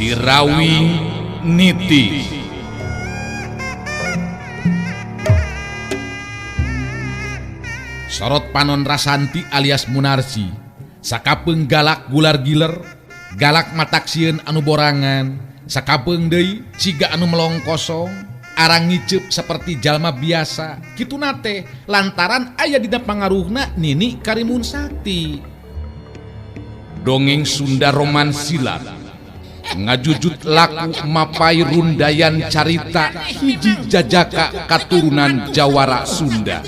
Sirawing Nitis. Sorot panon Rasanti alias Munarsi sakapeung galak gular giler, galak matak sieun anu borangan, sakapeung deui siga anu melong kosong, arang ngiceup seperti jalma biasa. Kituna teh lantaran aya dina pangaruhna Nini Karimun Sakti. Dongeng Sunda Roman Silat ngajujut laku mapai rundayan carita hiji jajaka katurunan Jawara Sunda.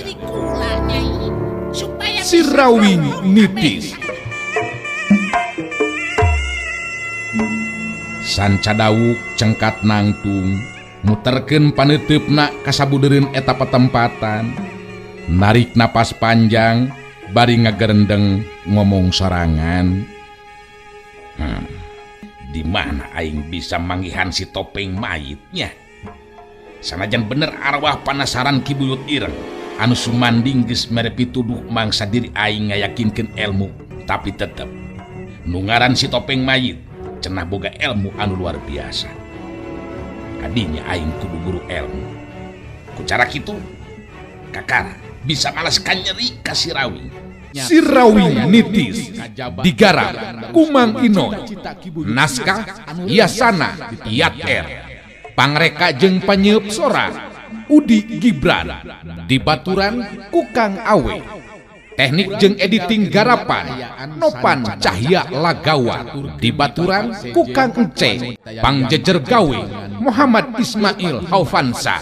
Sirawing Nitis. Sanca dawuk cengkat nangtung muterkeun paneuteup kasabudereun eta patempatan, narik napas panjang bari ngagerendeng ngomong sorangan. Di mana aing bisa manggihan si topeng mayitnya? Sanajan bener arwah panasaran Ki Buyut Ireng anu sumanding geus mere pituduh mangsa diri aing ngayakinkeun ilmu, tapi tetep nu ngaran si topeng mayit cenah boga ilmu anu luar biasa. Kadinya aing kudu guru ilmu. Ku cara kitu kakara bisa malas kanyeri ka Sirawing. Sirawing Nitis digarap Kumang Inoy, naskah Yasana Yat R, pangreka jeung panyeup sora Udi Gibran, dibaturan Kukang Awe, teknik jeung editing garapan Nopan Cahya Lagawa, dibaturan Kukang Ence, pangjejer gawe Muhammad Ismail Haufansa.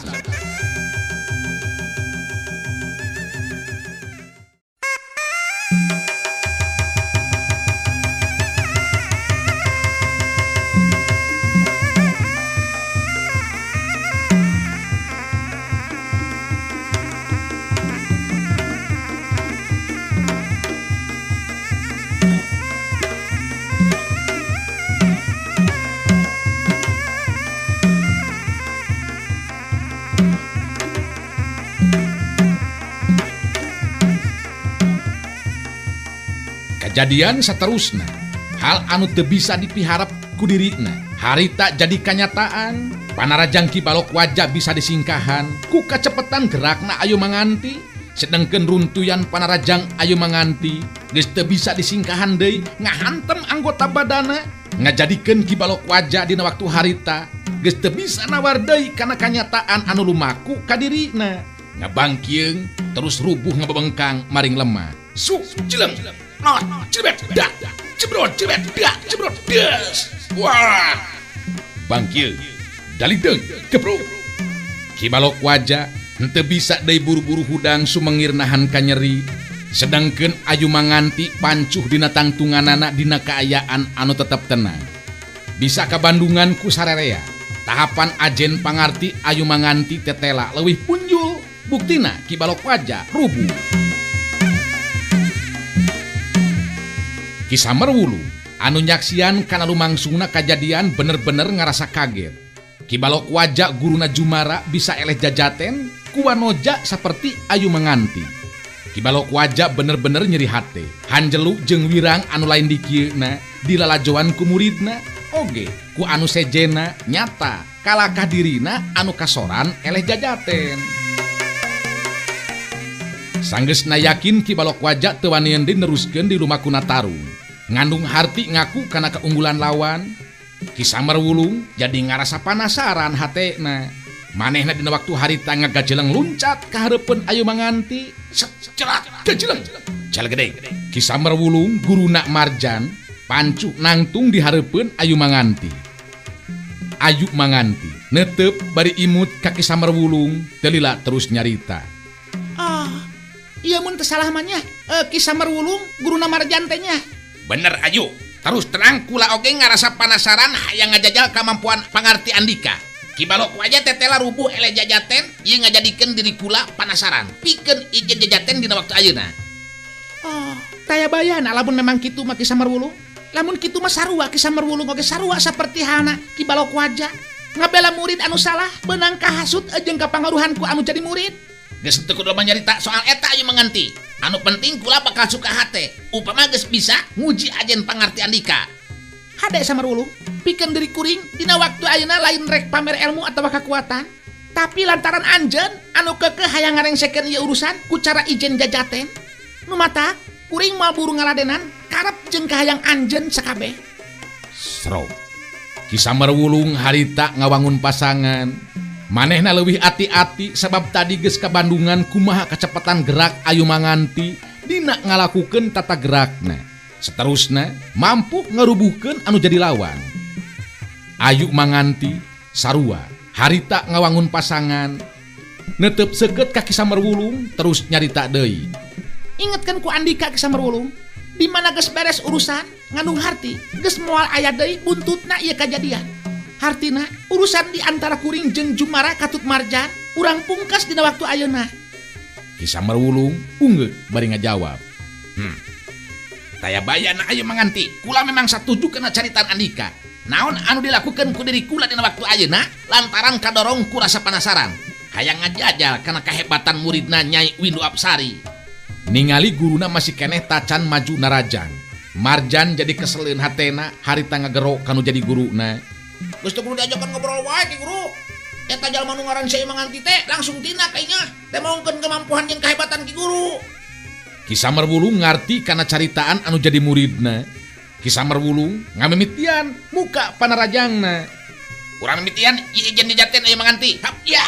Kejadian seterusna, hal anu teu bisa dipiharap ku dirina, harita jadi kanyataan. Panarajang Ki Balok Waja bisa disingkahan ku kacepetan gerakna Ayu Manganti, sedengkeun runtuyan Panarajang Ayu Manganti geus teu bisa disingkahan deui ngahantem anggota badana, ngajadikeun Ki Balok Waja dina waktu harita geus teu bisa nawar deui kana kanyataan anu lumaku ka dirina. Ngabangkieung terus rubuh ngabebengkang maring lemah. Su jeleng not cebet dak cebrot cebet dak cebrot des. Wah, bangkil dalideung kepruk. Ki Balok Waja henteu bisa deui buru-buru hudang sumengir nahan kanyeri, sedangkeun Ayu Manganti pancuh dina tangtunganana dina kaayaan anu tetep tenang. Bisa kabandungan ku sarerea tahapan ajen pangarti Ayu Manganti tetela leuwih punjul, buktina Ki Balok Waja rubuh. Ki Samerwulu anu nyaksian kana lumangsungna kajadian bener-bener ngarasa kaget. Ki Balok Waja guruna Jumara bisa eleh jajaten ku wanoja saperti Ayu Manganti. Ki Balok Waja bener-bener nyeri hate. Hanjelu jeung wirang anu lain dikieuna dilalajoan ku muridna oge ku anu sejena nyata kalakah dirina anu kasoran eleh jajaten. Sanggeusna yakin Ki Balok Waja teu wanian deui neruskeun di lumakuna tarung. Ngandung harti ngaku kana keunggulan lawan. Ki Samerwulung jadi ngarasa panasaran hatena. Manehna dina waktu harita ngagajeleng luncat ka hareupeun Ayu Manganti. Celat gajeleng. Cal gede. Ki Samerwulung guruna Marjan pancuh nangtung di hareupeun Ayu Manganti. Ayu Manganti netep bari imut ka Ki Samerwulung telila terus nyarita. Iya mun teu salah mah nya, Ki Samerwulung guruna Marjan teh nya. Bener Ayu, terus terang kula oge ngarasa panasaran hayang ngajajal kamampuan pangarti Andika. Ki Balok Waja tetela rubuh ele jajaten, ieu ngajadikeun diri kula panasaran. Pikeun ijen jajaten dina waktu ayeuna. Oh, taya bayana lamun memang kitu mah Ki Samerwulung. Lamun kitu mah sarua Ki Samerwulung oge sarua saperti hana Ki Balok Waja. Ngabela murid anu salah, beunang kahasut jeung kapangaruhan ku anu jadi murid. Geus teu kudu nyarita soal eta Ayu Manganti. Anu penting kula bakal suka hate. Upama geus bisa nguji ajen pangarti Andika. Hade Samerwulung. Pikeun diri kuring dina waktu ayeuna lain rek pamer ilmu atawa kakuatan, tapi lantaran anjeun anu keukeuh hayang ngarengsekeun ieu urusan ku cara ijen jajaten. Nu matak kuring moal buru ngaladenan karep jeung kahayang anjeun sakabeh. Srok. Ki Samarwulung harita ngawangun pasangan. Manehna leuwih ati-ati sabab tadi geus kabandungan kumaha kacepetan gerak Ayu Manganti dina ngalakukeun tata gerakna. Seterusna mampu ngarubuhkeun anu jadi lawan. Ayu Manganti sarua harita ngawangun pasangan. Netep seukeut ka Ki Samarwulung terus nyarita deui. Ingetkeun ku Andika Ki Samarwulung, di mana geus beres urusan ngandung harti, geus moal aya deui buntutna ieu kajadian. Hartina urusan di antara kuring jeung Jumara katut Marjan urang pungkas dina waktu ayeuna. Ki Samarwulung ungeuk bari ngajawab. Taya bayana Ayu Manganti, kula memang satuju kana caritaan Andika. Naon anu dilakukeun ku diri kula dina waktu ayeuna lantaran kadorong ku rasa penasaran. Hayang ngajajal kana kahebatan muridna Nyai Windu Apsari. Ningali guruna masih keneh tacan maju narajang. Marjan jadi keseleun hatena harita ngagero kanu jadi guruna. Geus teu kudu diajakan ngobrol wae ki guru. Eta jalma nu ngaran si Manganti teh langsung tina kayaknya. Teh maungkeun kemampuan jeung kahebatan ki guru. Ki Samarwulung ngarti kana caritaan anu jadi muridna. Ki Samarwulung ngamimitian muka panarajangna. Urang mimitian ieu ijen dijaten Ayu Manganti. Hap ya.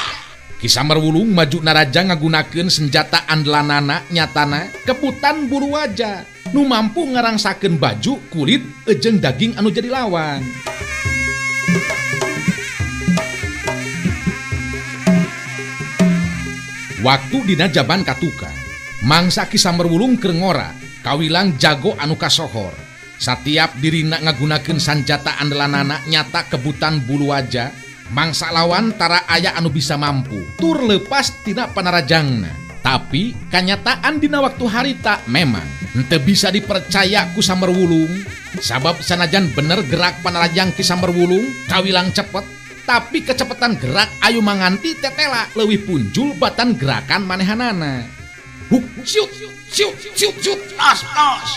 Ki Samarwulung maju narajang ngagunakeun senjata andelanana nyatana kebutan buru waja nu mampu ngarangsakeun baju, kulit, jeung daging anu jadi lawan. Waktu dina jaban katukang, mangsa Ki Samarwulung keur ngora, kawilang jago anu kasohor. Satiap dirina ngagunakeun sanjata andelanana nyata kebutan bulu waja, mangsa lawan tara aya anu bisa mampu, tur lepas tina panarajangna. Tapi kanyataan dina waktu harita memang henteu bisa dipercaya ku Samarwulung, sabab sanajan bener gerak panarajang Ki Samarwulung kawilang cepet, tapi kecepatan gerak Ayu Manganti tetela leuwih punjul batan gerakan manehanana. Huk siut siut siut siut los los.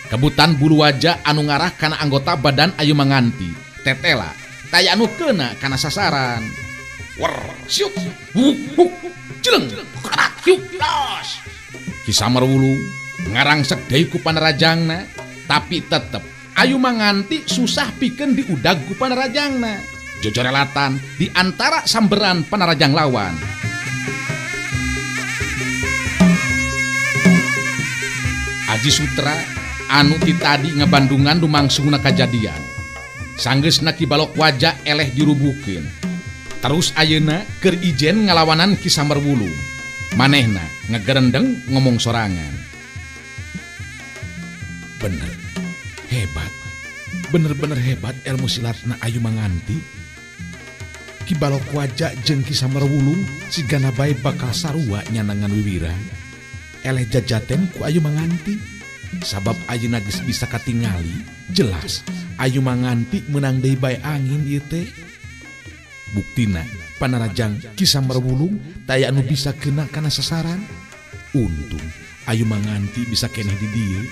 Kebutan bulu waja anu ngarah kana anggota badan Ayu Manganti tetela taya anu keuna kana sasaran. Wer siut huk huk jeleng karak yuk los. Ki Samarwulung ngarangsek deui ku panarajangna, tapi tetep Ayu Manganti susah pikeun diudag ku panarajangna. Jojorelatan di antara samberan panarajang lawan. Aji Sutra anu ti tadi ngabandungan lumangsungna kajadian. Sanggeusna Ki Balok Waja eleh dirubuhkeun. Terus ayeuna keur ijen ngalawanan Ki Samarwulung. Manehna ngegerendeng ngomong sorangan. Bener, hebat. Bener-bener hebat ilmu silatna Ayu Manganti. Ki Balok Waja jeung Ki Samarwulung sigana bae bakal sarua nyanangan wiwira. Eleh jajaten ku Ayu Manganti. Sabab ayeuna geus bisa katingali, jelas Ayu Manganti meunang deui bae angin ieu teh. Buktina panarajang Ki Samarwulung taya anu bisa kena kana sasaran. Untung Ayu Manganti bisa keneh di dieu.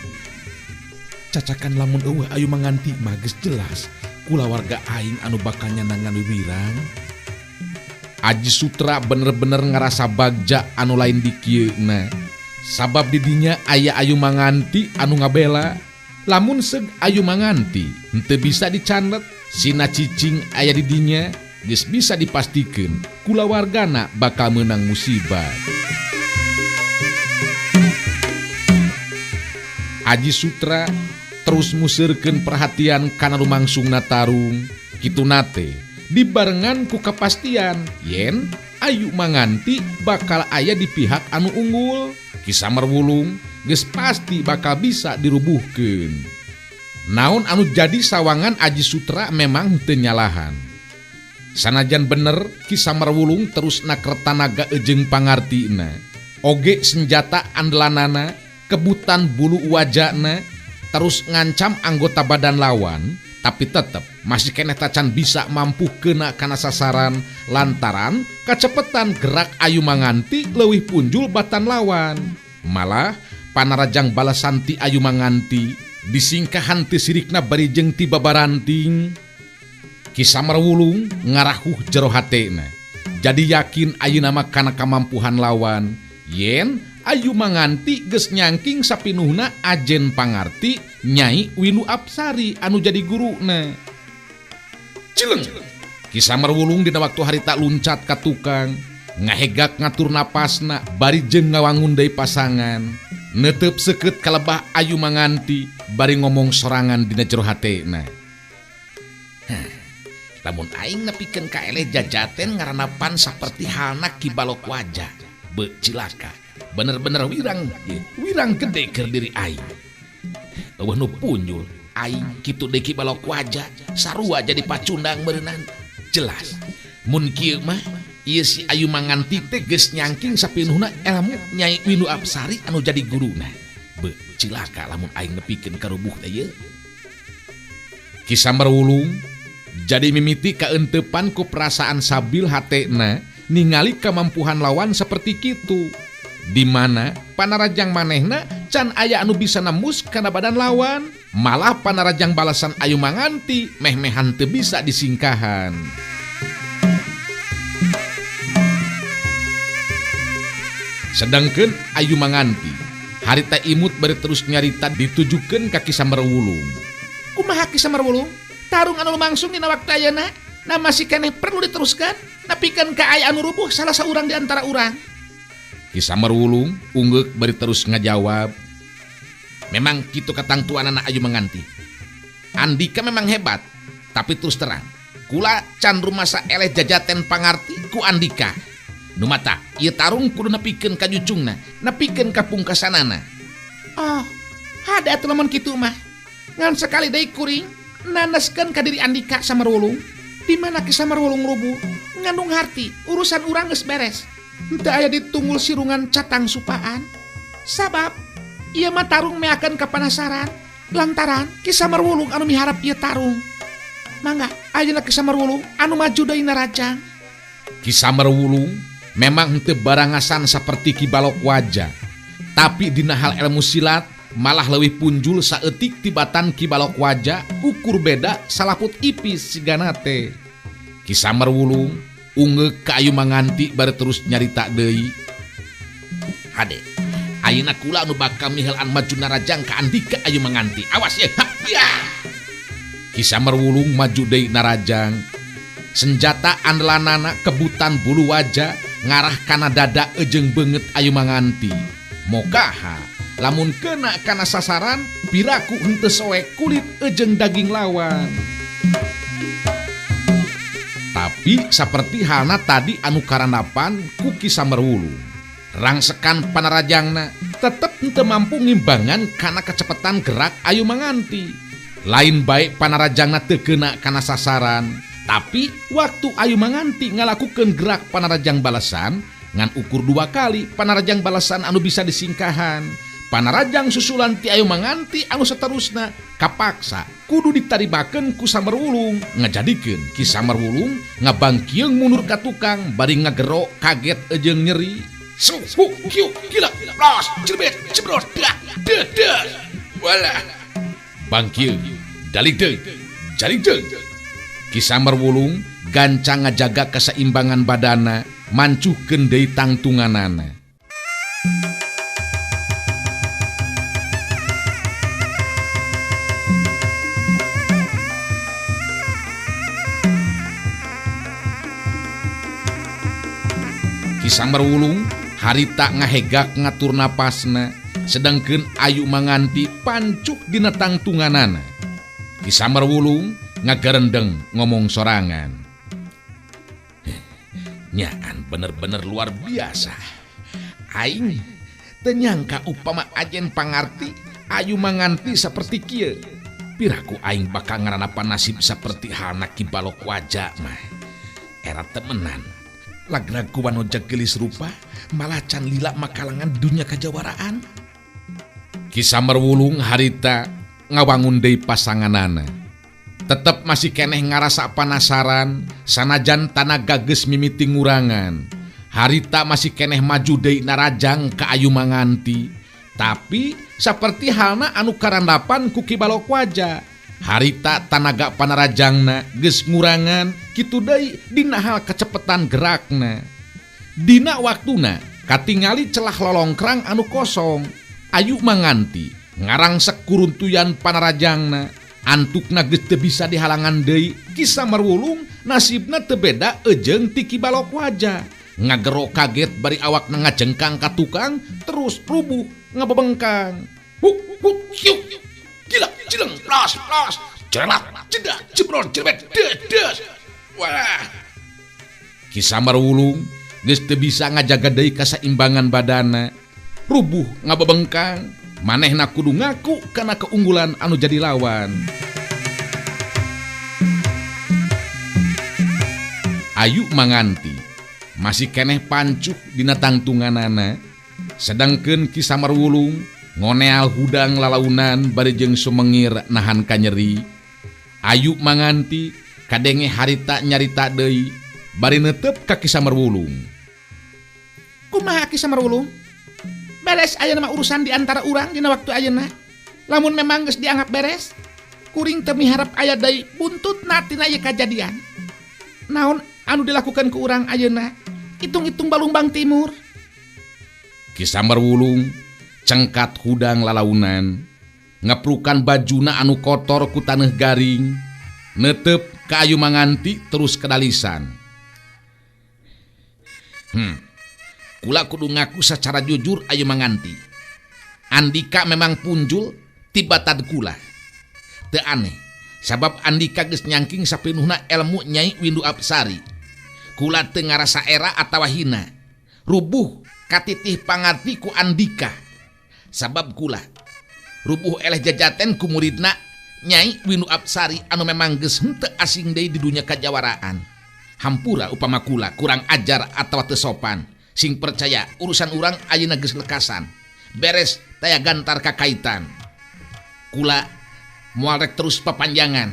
Cacakan lamun eueuh Ayu Manganti mah geus jelas kulawarga aing anu bakal nyanangan wiwirang. Aji Sutra bener-bener ngarasa bagja anu lain dikieuna. Sabab didinya aya Ayu Manganti anu ngabela. Lamun seug Ayu Manganti henteu bisa dicandet, sina cicing aya didinya geus bisa dipastikeun kulawargana bakal meunang musibah. Aji Sutra terus museurkeun perhatian kana lumangsungna tarung. Kitu nate dibarengan ku kapastian yen Ayu Manganti bakal aya di pihak anu unggul. Ki Samarwulung geus pasti bakal bisa dirubuhkeun. Naon anu jadi sawangan Aji Sutra memang teu nyalahan. Sanajan bener Ki Samarwulung terus nakertanaga jeung pangartina. Oge senjata andelanana, kebutan bulu wajana, terus ngancam anggota badan lawan, tapi tetep masih keneh tacan bisa mampu kena kana sasaran lantaran kacepetan gerak Ayu Manganti leuwih punjul batan lawan. Malah panarajang balasanti Ayu Manganti disingkahan teu sirikna bari jeung ti babaranting. Ki Samarwulung ngarahuh jero hatena. Jadi yakin ayeuna mah kana kamampuhan lawan yen Ayu Manganti geus nyangking sapinuhna ajen pangarti Nyai Windu Apsari anu jadi guruna. Cileng. Ki Samarwulung dina waktu harita luncat ka tukang, ngahegak ngatur napasna bari jeung ngawangun deui pasangan. Netep seukeut kalebah Ayu Manganti bari ngomong sorangan dina jero hatena. Lamun aing nepikeun ka eleh jajaten ngaranapan saperti halna Ki Balok Waja, beuh cilaka. Bener-bener wirang, wirang gede keur diri aing. Eueuh nu punjul, aing kitu deui Ki Balok Waja, sarua jadi pacundang meureunan. Jelas, mun kieu mah ieu si Ayu Manganti teh geus nyangking sapinuhna ilmu Nyai Windu Apsari anu jadi guruna. Beuh cilaka lamun aing nepikeun ka rubuh teh ieu. Ki Samarwulung jadi mimiti kaentepan ku perasaan sabil hatena ningali kamampuhan lawan seperti kitu. Di mana panarajang manehna can aya anu bisa nembus kana badan lawan, malah panarajang balasan Ayu Manganti meh-mehan teu bisa disingkahan. Sedangkeun Ayu Manganti harita imut bari terus nyarita ditujukeun ka Ki Samarwulung. Kumaha Ki Samarwulung? Tarung anu lumangsung dina waktu ayeuna, na masih keneh perlu diteruskan, nepikeun ka aya anu rubuh salah saurang di antara urang. Ki Samarwulung unggeuk bari terus ngajawab, memang kitu katangtuanana Ayu Manganti. Andika memang hebat, tapi terus terang kula can rumasa eleh jajaten pangarti ku Andika. Nu mata ieu tarung kudu nepikeun ka jucungna, nepikeun ka pungkasanana. Oh, hade atuh lamun kitu mah. Ngan sekali deui kuring naneskeun ka diri Andika Samarwulung, di mana Ki Samarwulung rubuh ngandung harti urusan urang geus beres. Henteu aya ditunggul sirungan catang supaan. Sabab ieu mah tarung meakeun kapanasaran lantaran Ki Samarwulung anu miharap ieu tarung. Mangga ayeuna Ki Samarwulung anu maju deui narajang. Ki Samarwulung memang henteu barangasan saperti Ki Balok Waja, tapi dina hal ilmu silat malah leuwih punjul saeutik tibatan Ki Balok Waja ukur beda salaput ipis sigana teh. Ki Samarwulung ungeuk ka Ayu Manganti bari terus nyarita deui. Hade, ayeuna kula anu bakal miheulaan maju narajang ka Andika Ayu Manganti. Awas ye, ha, ya. Ki Samarwulung maju deui narajang. Senjata andelanana kebutan bulu waja ngarah kana dada ejeung beungeut Ayu Manganti. Mokaha lamun kena kana sasaran piraku henteu soek kulit ejeung daging lawan. Tapi saperti halna tadi anu karandapan ku Ki Samarwulung, rangsekan panarajangna tetep henteu mampu ngimbangan kana kecepatan gerak Ayu Manganti. Lain bae panarajangna teu keuna kana sasaran, tapi waktu Ayu Manganti ngalakukeun gerak panarajang balasan ngan ukur 2 kali panarajang balasan anu bisa disingkahan. Panarajang susulan ti Ayu Manganti anu saterusna kapaksa kudu ditarimakeun ku Samarwulung, ngajadikeun Ki Samarwulung ngabangkieung mundur ka tukang bari ngagero kaget ejeung nyeri. Su kiu gila los cirbet cibrot dak de de wala bangkieung dalik deui jalik deui. Ki Samarwulung gancang ngajaga keseimbangan badana mancuhkeun deui tangtunganana. Ki Samarwulung harita ngahegak ngatur napasna, sedangkeun Ayu Manganti pancuk dina tangtunganana. Ki Samarwulung ngagarendeng ngomong sorangan. Nyaan bener-bener luar biasa. Aing teu nyangka upama ajen pangarti Ayu Manganti saperti kieu. Piraku aing bakal ngaranapan nasib saperti halna Ki Balok Waja mah. Era temenan. Lagrag ku wanoja geulis rupa malah can lila makalangan dunya kajawaraan. Ki Samarwulung harita ngawangun deui pasanganana. Tetep masih keneh ngarasa panasaran sanajan tanaga geus mimiti ngurangan. Harita masih keneh maju deui narajang ka Ayu Manganti. Tapi saperti halna anu karandapan ku Ki Balok Waja, Harita tanaga panarajangna geus ngurangan kitu deui dina hal kecepetan gerakna. Dina waktuna katingali celah lolongkrang anu kosong. Ayu Manganti ngarangsek kuruntuyan panarajangna. Antukna geus teu bisa dihalangan deui Ki Samar Wulung nasibna teu beda eujeung ti Ki Balok Waja. Ngagero kaget bari awakna ngajengkang ka tukang terus rubuh ngabebengkang. Huk huk hiuk. Gila cileng plas plas cerelat cedak jebrol jerbet des. Wah. Ki Samar Wulung geus teu bisa ngajaga deui kasaimbangan badana. Rubuh ngabebengkang. Manehna kudu ngaku kana keunggulan anu jadi lawan. Ayu Manganti masih keneh pancuh dina tangtunganana, sedangkeun Ki Samar Wulung ngoneal hudang lalaunan bari jeung sumengir nahan kanyeri. Ayu Manganti kadenge harita nyarita deui bari neuteup ka Ki Samar Wulung. Kumaha Ki Samar Wulung? Beres ayeuna mah urusan di antara urang dina waktu ayeuna. Lamun memang geus dianggap beres, kuring teu miharep aya deui buntutna tina ieu kajadian. Naon anu dilakukan ku urang ayeuna? Hitung-hitung Balumbang Timur. Ki Samar Wulung cengkat hudang lalaunan, ngeprukan bajuna anu kotor ku taneuh garing, neuteup ka Ayu Manganti terus kedalisan. Kula kudu ngaku secara jujur Ayu Manganti. Andika memang punjul tiba tad kula. Teu aneh, sabab Andika geus nyangking sapinuhna ilmu Nyai Windu Apsari. Kula teu ngarasa era atawa hina. Rubuh katitih pangarti ku Andika. Sabab kula rubuh eleh jajaten ku muridna Nyai Windu Apsari anu memang geus henteu asing deui di dunya kajawaraan. Hampura upama kula kurang ajar atawa teu sopan. Sing percaya urusan urang ayeuna geus lekasan. Beres taya gantar kakaitan. Kula moal rek terus papanjangan.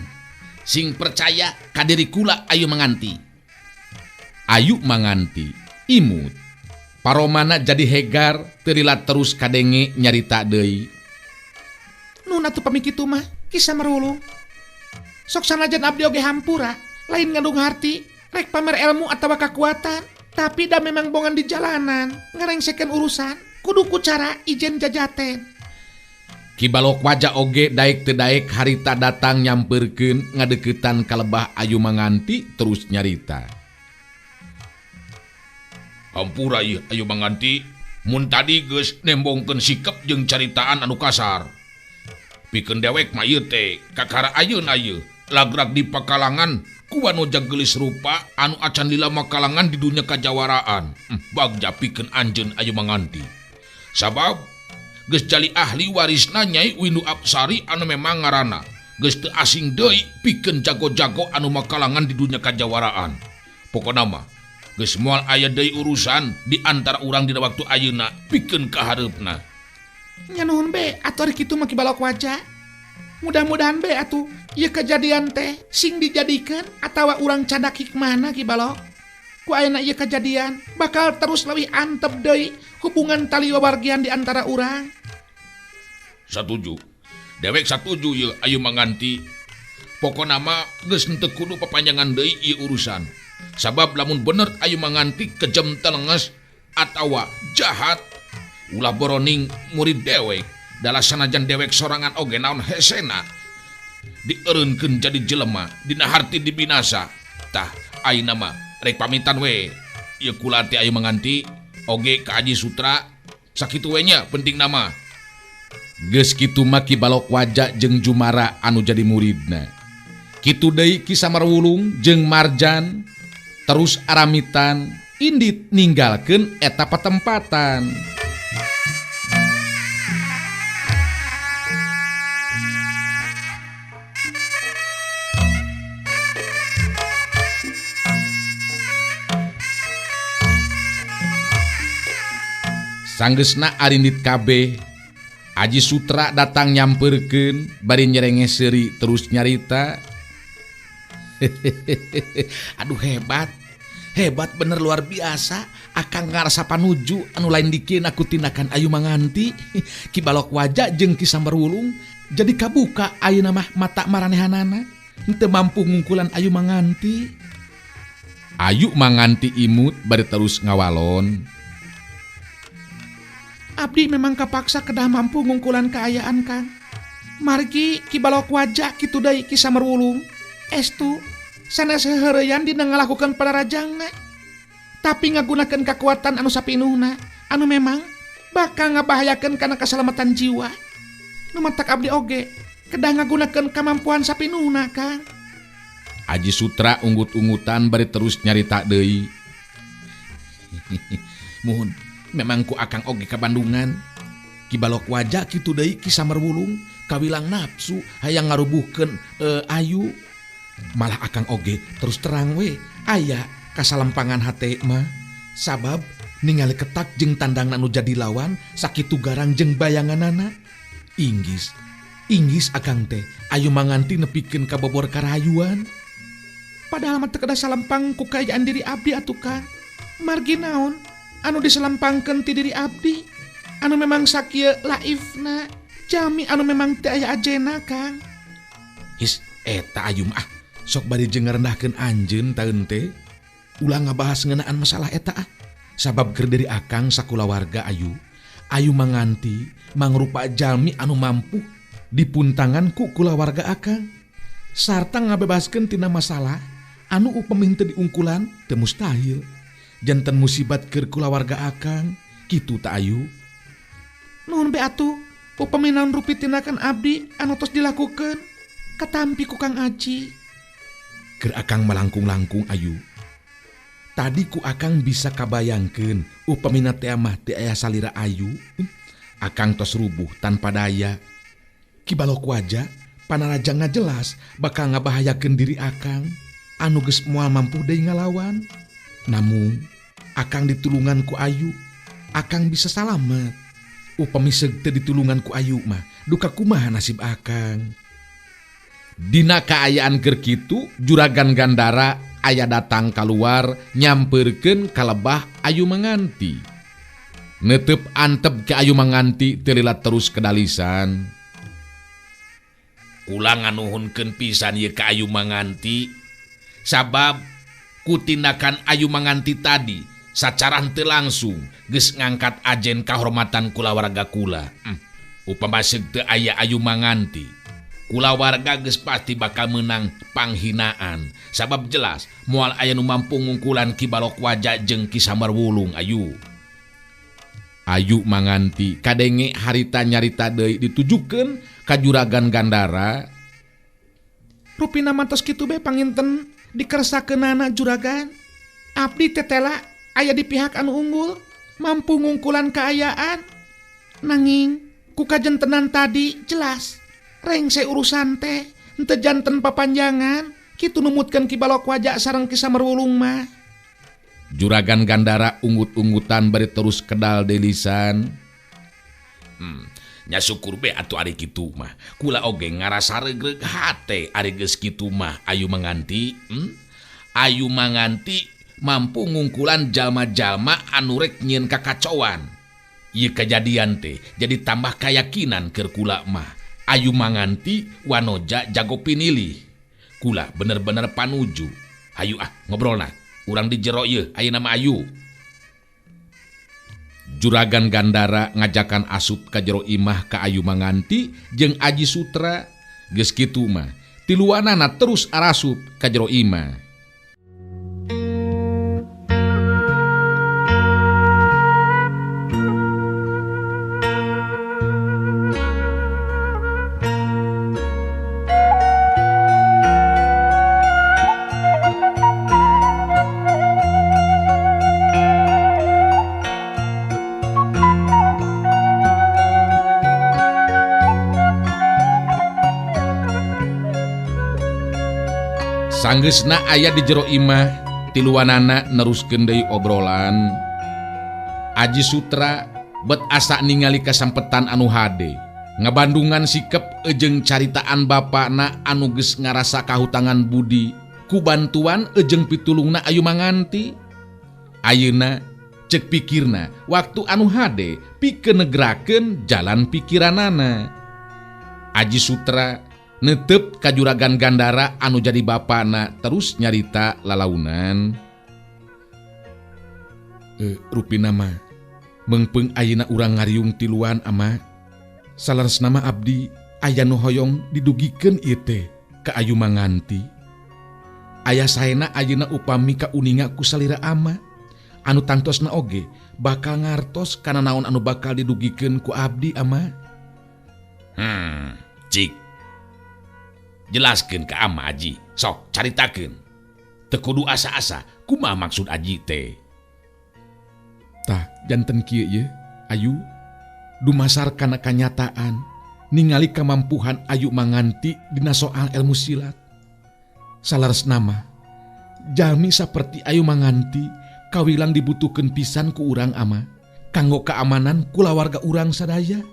Sing percaya ka diri kula Ayu Manganti. Ayu Manganti imut. Paromana jadi hegar teu lila terus kadenge nyarita deui. Nun atuh pami kitu mah Ki Samar Wulung. Sok sanajan abdi oge hampura, lain ngandung harti, rek pamer ilmu atawa kakuatan. Tapi dah memang bongan di jalanan, ngarengsekeun urusan, kudu ku cara ijen jajaten. Ki Balok Waja oge daek teu daek harita datang nyamperkeun ngadeukeutan ka lebah Ayu Manganti terus nyarita. Hampura ieu Ayu Manganti, mun tadi geus nembongkeun sikep jeung caritaan anu kasar. Pikeun dewek mah ieu teh kakara ayeuna ieu lagrak di pakalangan ku wanoja geulis rupa anu acan lila makalangan di dunya kajawaraan. Bagja pikeun anjeun Ayu Manganti. Sabab geus jali ahli warisna Nyai Windu Apsari anu memang ngaranna geus teu asing deui pikeun jago-jago anu makalangan di dunya kajawaraan. Pokona mah geus moal aya deui urusan di antara urang dina waktu ayeuna pikeun ka hareupna. Nya nuhun be atuh ari kitu mah Ki Balok Waja. Mudah-mudahan be atuh ieu kejadian teh sing dijadikeun atawa urang cadak hikmahna Ki Balok. Ku ayeuna ieu kejadian bakal terus leuwih antep deui hubungan tali wawargian di antara urang. Satuju. Dewek satuju ieu Ayu Manganti. Pokona mah geus henteu kudu papanjangan deui ieu urusan. Sabab lamun bener Ayu Manganti kejem telenges atawa jahat ulah boroning murid dewek. Dalah sanajan dewek sorangan oge naon hesena dieureunkeun jadi jelema dina harti dibinasa. Tah ayeuna mah rek pamitan we ieu kula teh Ayu Manganti oge ka Aji Sutra sakitu we nya penting nama. Geus kitu mah Ki Balok Waja jeung Jumara anu jadi muridna. Kitu deui Ki Samar Wulung jeung Marjan terus aramitan indit ninggalkeun eta patempatan. Sanggeusna arindit kabeh, Aji Sutra datang nyamperkeun bari nyerenge seuri terus nyarita. Aduh hebat. Hebat bener luar biasa. Akang ngarasa panuju anu lain dikieun aku tindakan Ayu Manganti. Ki Balok Waja jeung Ki Sambar Wulung Jadi kabuka ayeuna mah mata maranehanana henteu mampu ngungkulan Ayu Manganti. Ayu Manganti imut bari terus ngawalon. Abdi memang kapaksa kedah mampu ngungkulan kaayaan Kang. Margi Ki Balok Waja kitu deui Ki Samerwulung. Estu sanes heureuyan dina ngalakukeun palarajangna. Tapi ngagunakeun kakuatan anu sapinuhna anu memang bakal ngabahayakeun kana kasalamatan jiwa. Nu matak abdi oge kedah ngagunakeun kamampuan sapinuhna Kang. Aji Sutra unggut-unggutan bari terus nyarita deui. Muhun, memang ku akang oge ka Bandungan. Ki Balok Waja kitu deui Ki Samerwulung kawilang nafsu hayang ngarubuhkeun Ayu. Malah akang oge terus terang we aya kasalempangan hate mah. Sabab ningali ketak jeung tandangna nu jadi lawan sakitu garang jeung bayanganana. Inggis, inggis akang teh Ayu Manganti nepikeun ka bobor karahayuan. Padahal mah teu kedah salempang ku kaayaan diri abdi atuh Kang. Margi naon anu diselempangkeun ti diri abdi anu memang sakieu laifna jami anu memang teu aya ajena Kang. His eta Ayu mah sok bari jeung ngarendahkeun anjeun taeun teh. Ulah ngabahas ngeunaan masalah eta ah. Sabab keur diri akang sakulawarga Ayu. Ayu Manganti mangrupa jalmi anu mampu dipuntangan ku kulawarga akang. Sarta ngabebaskeun tina masalah anu upami henteu diungkulan teu mustahil. Janten musibat keur kulawarga akang kitu ta Ayu. Nuhun be atuh upami naon rupi tindakan abdi anu tos dilakukeun katampi ku Kang Aji. Keur akang malangkung-langkung Ayu. Tadi ku akang bisa kabayangkeun upamina teh mah teu aya salira Ayu. Akang tos rubuh tanpa daya. Ki Balok Waja panarajangna jelas bakal ngabahayakeun diri akang anu geus moal mampu deui ngalawan. Namun akang ditulungan ku Ayu, akang bisa salamet. Upami seug teu ditulungan ku Ayu mah duka kumaha nasib akang. Dina kaayaan keur kitu Juragan Gandara aya datang kaluar nyampeurkeun ka lebah Ayu Manganti. Netep antep ke Ayu Manganti teu lila terus kedalisan. Kula nganuhunkeun pisan ieu ka Ayu Manganti sabab ku tindakan Ayu Manganti tadi sacara henteu langsung geus ngangkat ajen kahormatan kulawarga kula. Upama seug teu aya Ayu Manganti, kulawarga geus pasti bakal menang panghinaan sabab jelas moal aya nu mampu ngungkulan Ki Balok Waja jeung Ki Samerwulung Ayu. Ayu Manganti kadenge harita nyarita deui ditujukeun ka Juragan Gandara. Rupina mantos kitu be panginten dikersakeunana juragan. Abdi tetela aya di pihak anu unggul mampu ngungkulan kaayaan. Nanging ku kajentenan tadi jelas rengse urusan teh henteu janten papanjangan kitu numutkeun Ki Balok Waja sareng Ki Samerwulung mah. Juragan Gandara unggut-unggutan bari terus kedal delisan. Nya syukur be atuh ari kitu mah. Kula oge ngarasa regreg hate ari geus kitu mah Ayu Manganti. Ayu Manganti mampu ngungkulan jalma-jalma anu rek nyieun kakacauan. Ieu kajadian teh jadi tambah kayakinan keur kula mah. Ayu Manganti wanoja jago pinilih. Kula bener-bener panuju. Hayu ah ngobrolna. Urang di jero ieu ayeuna mah Ayu. Juragan Gandara ngajakan asup ka jero imah ka Ayu Manganti jeung Aji Sutra. Geus kitu mah tiluanana terus arasup ka jero imah. Sanggeusna aya di jero imah, tiluanana neruskeun deui obrolan. Aji Sutra bet asa ningali kasampetan anu hade. Ngabandungan sikep jeung caritaan bapana anu geus ngarasa kahutangan budi ku bantuan jeung pitulungna Ayu Manganti. Ayeuna cek pikirna waktu anu hade pikeun negrakeun jalan pikiranana. Aji Sutra netep ka Juragan Gandara anu jadi bapana terus nyarita lalaunan. Rupina mah meungpeung ayeuna urang ngariung tiluan ama. Saleresna mah abdi aya nu hoyong didugikeun ieu teh ka Ayu Manganti. Aya saena ayeuna upami kauninga ku salira ama anu tangtosna oge bakal ngartos kana naon anu bakal didugikeun ku abdi ama. Cik. Jelaskeun ka ama Aji, sok caritakeun. Teu kudu asa-asa, kumaha maksud Aji teh? Tah, janten kieu ye, Ayu. Dumasar kana kanyataan, ningali kamampuhan Ayu Manganti dina soal ilmu silat. Saleresna mah, jalmi saperti Ayu Manganti kawilang dibutuhkeun pisan ku urang ama, kanggo keamanan kulawarga urang sadaya.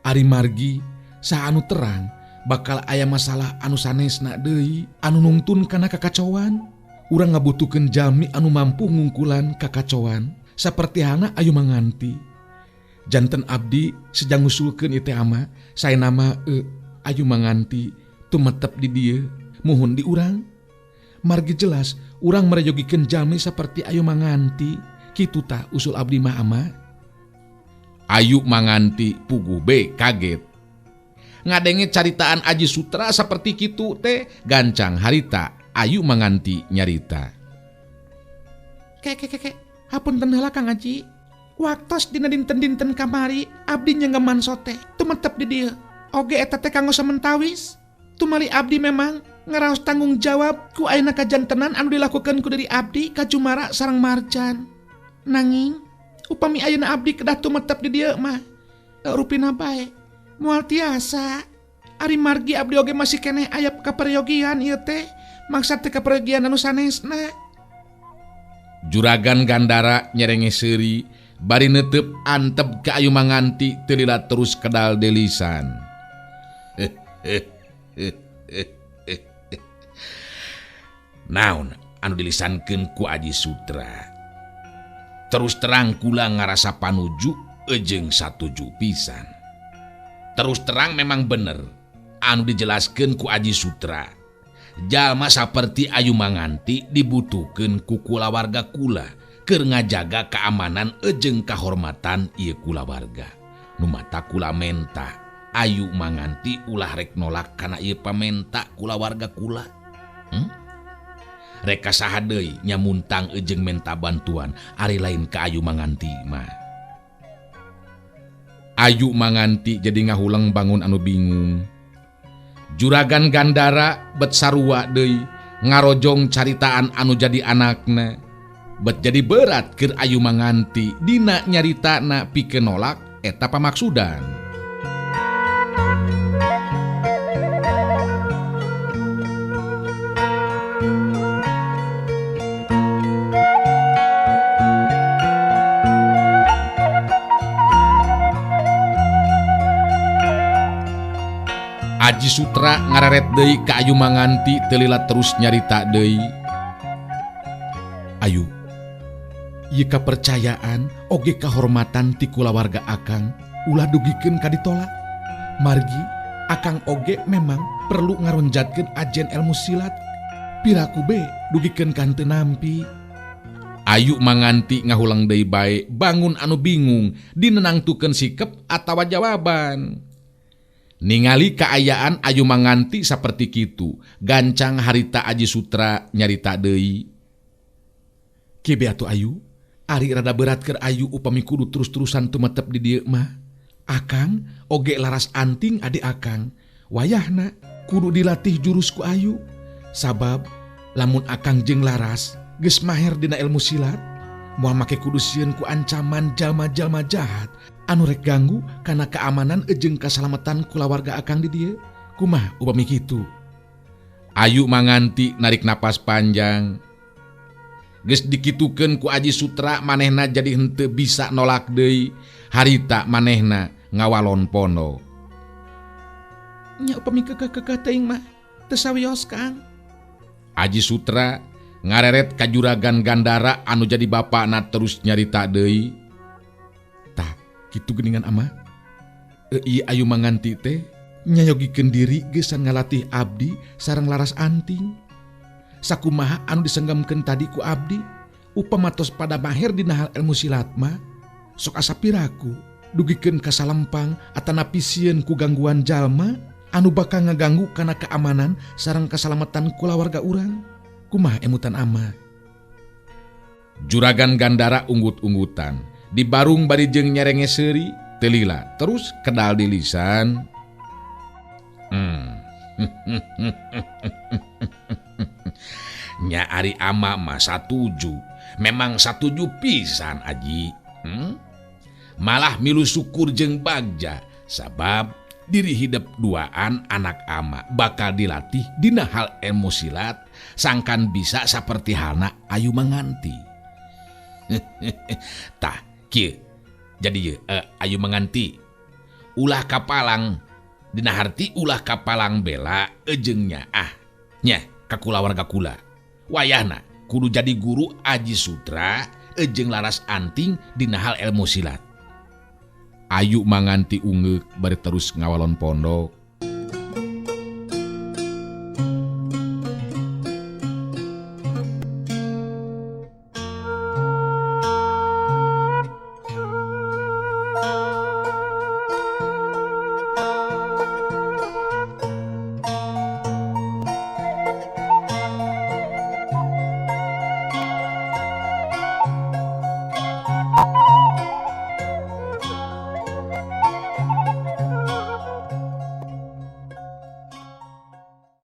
Ari margi saha anu terang bakal aya masalah anu sanesna deui anu nungtun kana kakacauan. Urang ngabutuhkeun jalmi anu mampu ngungkulan kakacauan saperti halna Ayu Manganti. Janten abdi sejang ngusulkeun ieu teh ama, saena mah Ayu Manganti tumetep di dieu muhun di urang. Margi jelas urang merejogikeun jalmi saperti Ayu Manganti. Kitu tah usul abdi mah ama. Ayu Manganti puguh be kaget. Ngadenge caritaan Aji Sutra saperti kitu teh gancang harita Ayu Manganti nyarita. Ke ke ke hapunten heula Kang Aji. Waktos dina dinten-dinten kamari abdi nyenggeman sote tumetep di dieu. Oge eta teh kanggo samentawis. Tumali abdi memang ngaraos tanggung jawab ku ayeuna kajantenan anu dilakukeun ku diri abdi ka Jumara sareng Marjan. Nanging upami ayeuna abdi kedah tumetep di dieu mah rupina bae moal tiasa. Ari margi abdi oge masih keneh aya kaperyogian ieu teh maksad teh kaperyogian anu sanesna. Juragan Gandara nyerenge seuri bari netep antep ka Ayu Manganti teu lila terus kedal delisan. Naon anu dilisankeun ku Aji Sutra? Terus terang kula ngarasa panuju jeung satuju pisan. Terus terang memang bener anu dijelaskeun ku Aji Sutra. Jalma saperti Ayu Manganti dibutuhkeun ku kulawarga kula keur ngajaga keamanan jeung kahormatan ieu kulawarga. Nu mata kula menta Ayu Manganti ulah rek nolak kana ieu pamenta kulawarga kula. Rek saha deui nyamuntang jeung menta bantuan ari lain ka Ayu Manganti mah. Ayu Manganti jadi ngahuleng bangun anu bingung. Juragan Gandara bet sarua deui ngarojong caritaan anu jadi anakna. Bet jadi berat keur Ayu Manganti dina nyaritana pikeun nolak eta pamaksudan. Aji Sutra ngareret deui ka Ayu Manganti teu lila terus nyarita deui. Ayu, ieu kapercayaan oge kahormatan ti kulawarga akang ulah dugikeun ka ditolak. Margi akang oge memang perlu ngaronjatkeun ajen ilmu silat. Piraku be dugikeun ka henteu nampi. Ayu Manganti ngahulang deui bae bangun anu bingung dinenangtukeun sikep atawa jawaban. Ningali kaayaan Ayu Manganti saperti kitu, gancang harita Aji Sutra nyarita deui. Kieu be atuh Ayu, ari rada berat keur Ayu upami kudu terus-terusan tumetep di dieu mah. Akang oge laras anting adi akang, wayahna kudu dilatih jurus ku Ayu. Sabab lamun akang jeung laras geus maher dina ilmu silat, moal make kudu sieun ku ancaman jalma-jalma jahat anu rek ganggu kana keamanan jeung kasalamatan kulawarga akang di dieu. Kumaha upami kitu? Ayu Manganti narik napas panjang. Geus dikitukeun ku Aji Sutra manehna jadi henteu bisa nolak deui. Harita manehna ngawalon pono. Nya upami kekeh-kekeh teuing mah teu sawios Kang. Aji Sutra ngareret ka Juragan Gandara anu jadi bapakna terus nyarita deui. Tah, kitu geuningan ama. Ieu Ayu Manganti teh Nyayogikeun diri geus ngalatih abdi sareng Laras Anting. Sakumaha anu disenggemkeun tadi ku abdi, upama tos pada maher dina hal ilmu silat mah, sok asa piraku dugikeun ka salempang atanapi sieun ku gangguan jalma anu bakal ngaganggu kana keamanan sareng keselamatan kulawarga urang. Kumaha emutan ama? Juragan Gandara unggut-unggutan, dibarung bari jeung nyerenge seuri, teu lila terus kedal di lisan. Nya ari ama mah satuju, memang satuju pisan aji. Malah milu syukur jeung bagja sabab diri hidep duaan anak ama bakal dilatih dina hal ilmu silat sangkan bisa saperti halna Ayu Manganti. Tah kieu jadi ye Ayu Manganti ulah kapalang dina harti ulah kapalang bela ejeung nyaah nya ka kulawarga kula. Wayahna kudu jadi guru Aji Sutra ejeng Laras Anting dina hal ilmu silat. Ayu Manganti ungeuk bari terus ngawalon pondok.